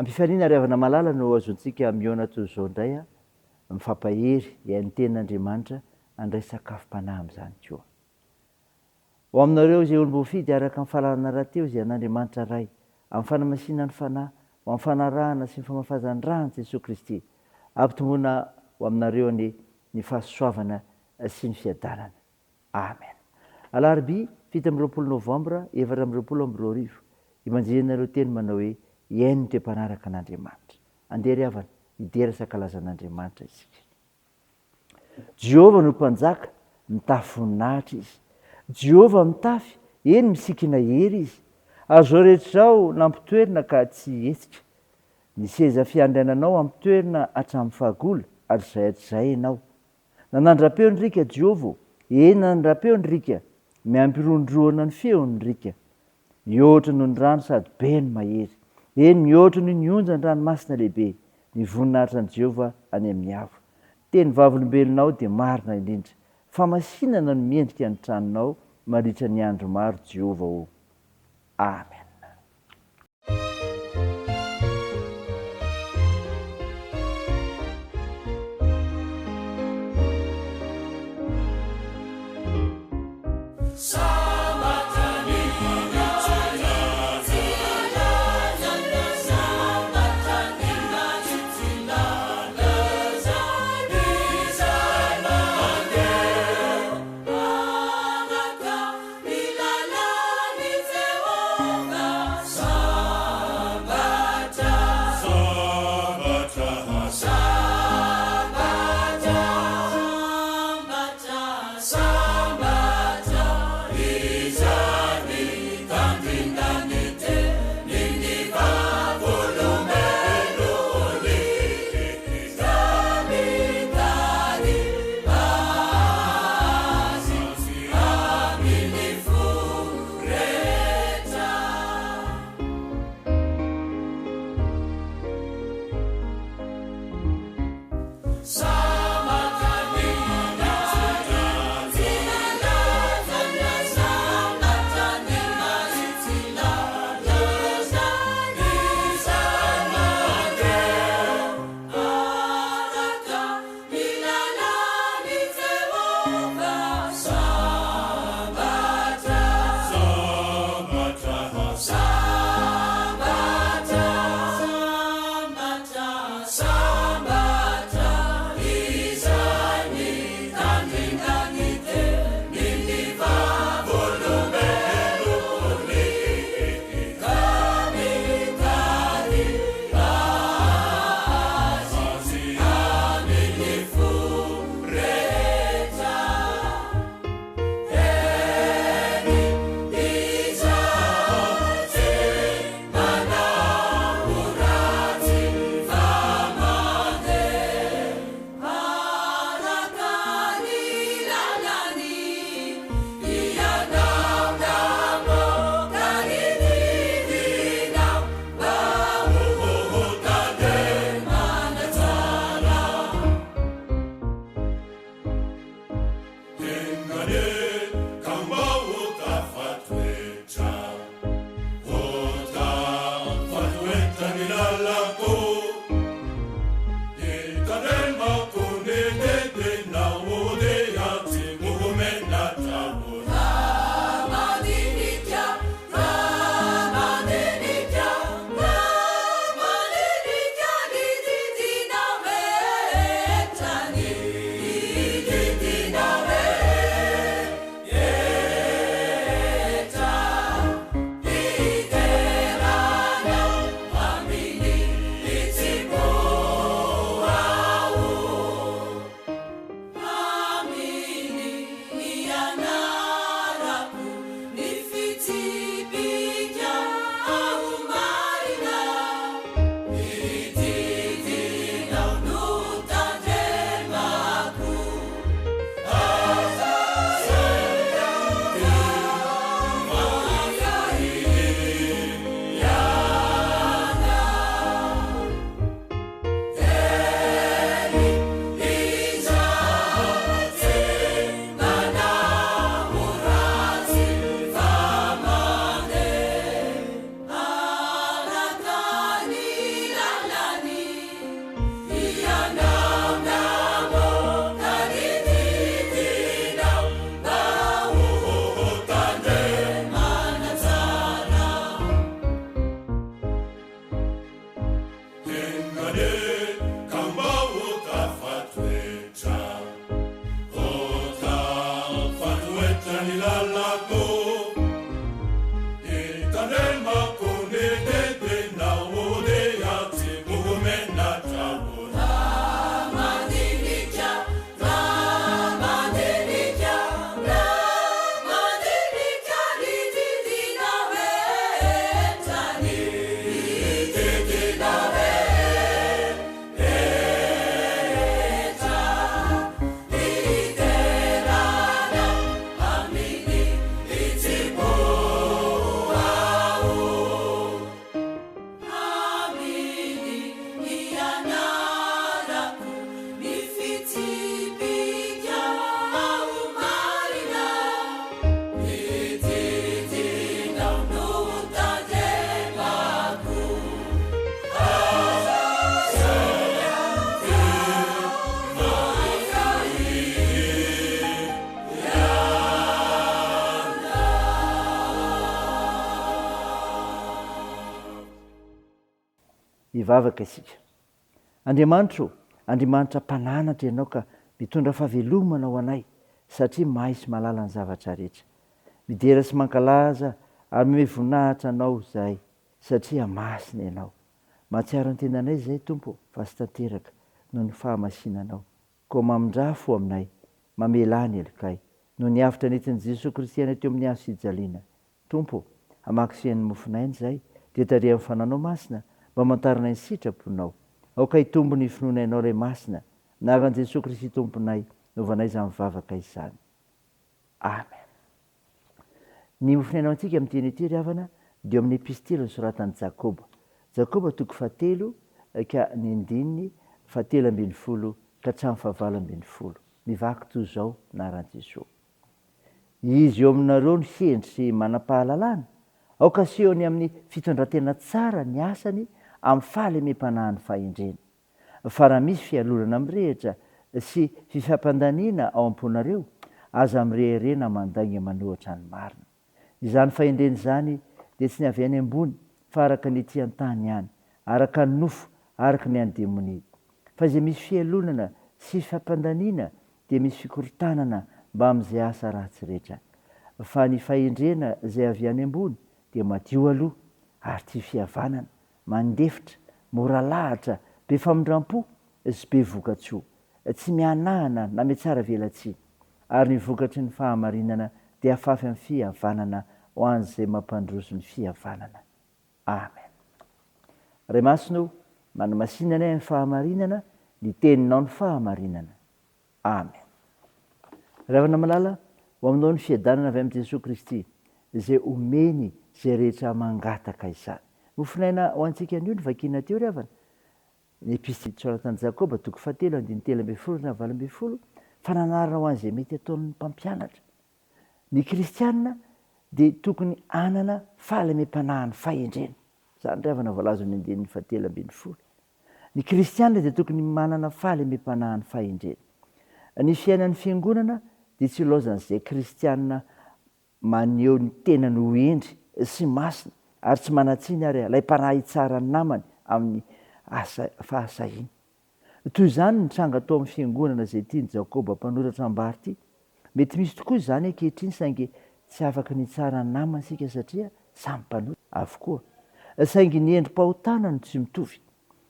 Ampifaliana ry havana malala no azontsika mihaona toy izao indray a, mifampahery, hihaino ny tenin'Andriamanitra, handray sakafom-panahy amin'izany koa. Ho aminareo izay olom-boafidy araka ny fahalalana rahateo izay an'Andriamanitra Ray, amin'ny fanamasinan'ny Fanahy, ho amin'ny fanarahana sy ny famafazan'ny ra an'i Jesoa Kristy, ampitomboina ho aminareo anie ny fahasoavana sy ny fiadanana. Amen. Alarobia 27 novambra 2024, Imanjihina ireo teny manao hoe Hihaino ny toe-panaraka an'Andriamanitra. Andeha ry havana, hidera sy hankalaza an'Andriamanitra isika. Jehovah no Mpanjaka, mitafy voninahitra Izy. Jehovah mitafy, eny misikina hery Izy. Ary izao rehetra izao nampitoerina ka tsy hihetsika. Ny seza fiandriananao ampitoerina hatramin'ny fahagola, hatrizay hatrizay Ianao. Nanandra-peo ny riaka Jehovah ô, eny nanandra-peo ny riaka, miampirondroana ny feon' ny riaka. Mihoatra noho ny rano sady be no mahery, eny mihoatra noho ny onja ny ranomasina lehibe, ny voninahitra an'i Jehovah any amin'ny avo. Teny vavolombelonao dia marina indrindra, famasinana no miendrika ny tranonao mandritra ny andro maro Jehovah ô. Amen. Hivavaka isika. Andriamanitra ô, Andriamanitra mpananatra Ianao ka mitondra fahavelomana ho anay satria mahay sy mahalala ny zavatra rehetra. Midera sy mankalaza ary manome voninahitra Anao izahay satria masina Ianao. Mahatsiaro ny tenanay izahay Tompo fa tsy tanteraka noho ny fahamasinanao. Koa mamindrà fo aminay, mamelà ny helokay, noho ny avotra nentin'i Jesoa Kristy anay teo amin'ny hazo fijaliana. Tompo ô, hamaky sy haino ny mofon'aina izahay, dia tariho amin'ny Fananao Masina, mba hamantaranay ny sitraponao. Aoka hitombo ny finoanay Anao Ray Masina, Anaran'i Jesoa Kristy Tomponay, novanay izany vavaka izany. Amen. Ny mofon'aina ho antsika amin'ity anio ity ry havana dia ao amin'ny epistily nosoratan'i Jakoba. Jakoba toko fahatelo ka ny andininy fahatelo ambin'ny folo ka hatramin'ny fahavalo ambin'ny folo. Mivaky toy izao anaran'i Jesoa. Izy eo aminareo no hendry sy manam-pahalalana, aoka asehony amin'ny fitondran-tena tsara ny asany amin'ny fahalemem-panahin'ny fahendrena. Fa raha misy fialonana mirehitra sy fifampandaniana ao am-ponareo, aza mirehareha na mandainga manohitra ny marina. Izany fahendrena izany dia tsy ny avy any ambony, fa araka ny ety an-tany ihany, araka ny nofo, araka ny an'ny demonia. Fa izay misy fialonana sy fifampandaniana dia misy fikorontanana mbamin'izay asa ratsy rehetra. Fa ny fahendrena izay avy any ambony dia madio aloha, ary tia fihavanana, mandefitra, mora lahatra, be famindram-po sy be voka-tsoa, tsy mihanahana na mitsara velatsihy, ary ny vokatry ny fahamarinana dia afafy amin'ny fihavanana ho an'izay mampandroso ny fihavanana. Amen. Ray Masina o, manamasina anay amin'ny fahamarinana, ny Teninao ny fahamarinana. Amen. Ry havana malala, ho aminao ny fiadanana avy amin'i Jesoa Kristy, izay omeny izay rehetra mangataka izany. Mofonaina ho antsika anio ny vakiana teo ry havana, ny Epistily soratan'i Jakoba, toko fahatelo, andininy 13 hatramin'ny 18, fananarana ho an'izay mety ataon'ny mpampianatra. Ny kristiana dia tokony hanana fahalemem-panahin'ny fahendrena. Izany ry havana voalazan'ny andininy fahatelo ambin'ny folo. Ny kristiana dia tokony manana fahalemem-panahin'ny fahendrena. Ny fiainan'ny fiangonana dia tsy ilaozan'izay kristiana maneho ny tenany ho hendry sy masina ary tsy manan-tsiny ary alaim-panahy hitsara ny namany amin'ny asa fahasahiana. Toy izany ny tranga tao amin'ny fiangonana izay tian'i Jakoba mpanoratra ambara ity. Mety misy tokoa izany ankehitriny saingy tsy afaka ny hitsara ny namana isika satria samy mpanota avokoa. Saingy ny endri-pahotana no tsy mitovy.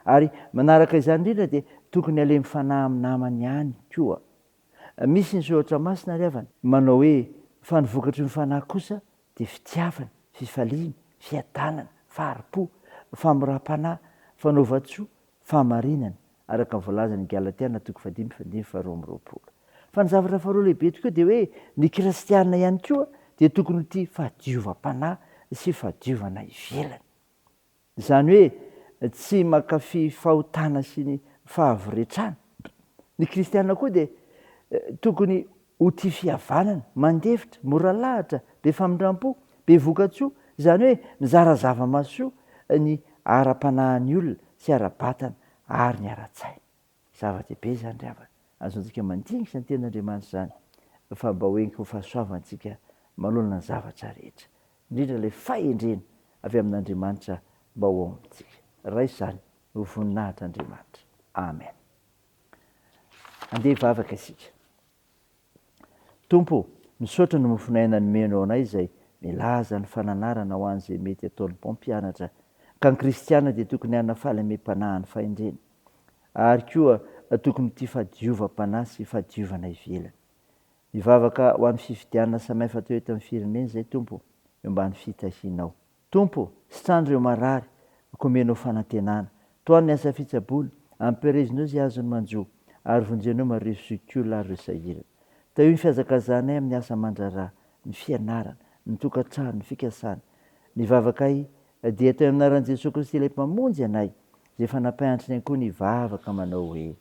Ary manaraka izany indrindra dia tokony halemy fanahy amin'ny namany ihany koa. Misy ny soratra masina ry havana manao hoe fa ny vokatry ny fanahy kosa dia fitiavana, fifaliana, fiadanana, fahari-po, famoram-panahy, fanaovan-tsoa, fahamarinana, araka ny voalazan'ny Galatiana toko fahadimy fandininy faharoa amby roapolo. Fa ny zavatra faharoa lehibe tokoa dia hoe ny kristiana ihany koa dia tokony ho tia fahadiovam-panahy sy fahadiovana ivelany. Izany hoe tsy mankafy fahotana sy ny fahavoretrana. Ny kristiana koa dia tokony ho tia fihavanana, mandefitra, mora lahatra, be famindram-po, be voka-tsoa, izany hoe mizara zava-mahasoa ny ara-panahin'ny olona sy ara-batana ary ny ara-tsaina. Zava-dehibe izany ry havana. Azontsika mandinika ny Tenin'Andriamanitra izany fa mba ho enky ho fahasoavantsika manoloana ny zavatra rehetra, indrindra ilay fahendrena avy amin'Andriamanitra mba ho ao amintsika. Raiso izany ho voninahitr'Andriamanitra. Amen. Andeha hivavaka isika. Tompo o, misaotra ny mofon'aina nomenao anay izay milaza ny fananarana ho an'izay mety ataon'ny mpampianatra ka ny kristiana dia tokony hanana fahalemem-panahy ny fahendrena ary koa tokony ho tia fahadiovam-panahy sy fahadiovana ivelany. Mivavaka ho an'ny fifidianana samihafa atao eto amin'ny firenena izay Tompo o, eo ambany fitahianao. Tompo ô, sitrano ireo marary, koa omenao fanantenana. Tohano ny asa fitsaboana, ampirezinao izay azony manjo, ary vonjenao marefo zokiolona ary ireo sahirana. Tahio ny fihazakazahanay amin'ny asa aman-draharaha, ny fianarana, ny tokantrano, ny fikasana. Ny vavakay dia atao amin'ny anaran'i Jesoa Kristy ilay Mpamonjy anay, izay efa nampianatrinay koa ny vavaka manao hoe.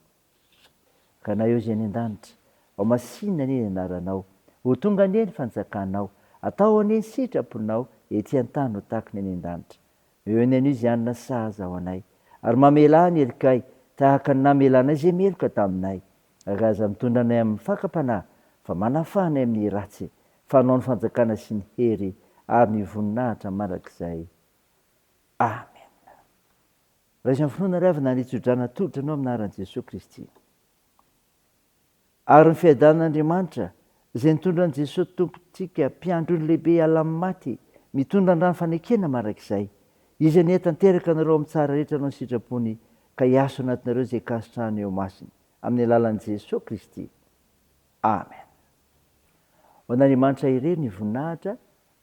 Ranay eo izay any an-danitra, Ao masina anie ny anaranao, Ho tonga anie ny fanjakanao, Atao anie ny sitraponao, Ety an-tany ho tahaky ny any an-danitra. Omeo ny anio izay hanina sahaza ho anay, Ary mamelà ny helokay, Tahaka ny namelanay izay meloka taminay. Ary aza mitondra anay amin'ny fakam-panahy, Fa manafaha anay amin'ny ratsy, Fa Anao ny fanjakana sy ny hery ary ny voninahitra mandrakizay. Amena. Raiso amin'ny finoana ry havana ny tsodrano atolotra anao amin'ny anaran'i Jesoa Kristy. Ary ny fiadanan'Andriamanitra, izay nitondra an'i Jesoa Tompontsika, Mpiandry ondry lehibe hiala amin'ny maty, mitondra ny rano fanekena mandrakizay. Izy anie tanteraka anareo amin'ny tsara rehetra hanao ny sitrapony, ka hiasa ao anatinareo izay ankasitrahany eo imasony, amin'ny alalan'i Jesoa Kristy. Amen. Ho an'Andriamanitra irery ny voninahitra,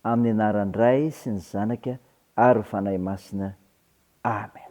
amin'ny anaran'ny Ray sy ny Zanaka ary ny Fanahy Masina. Amen.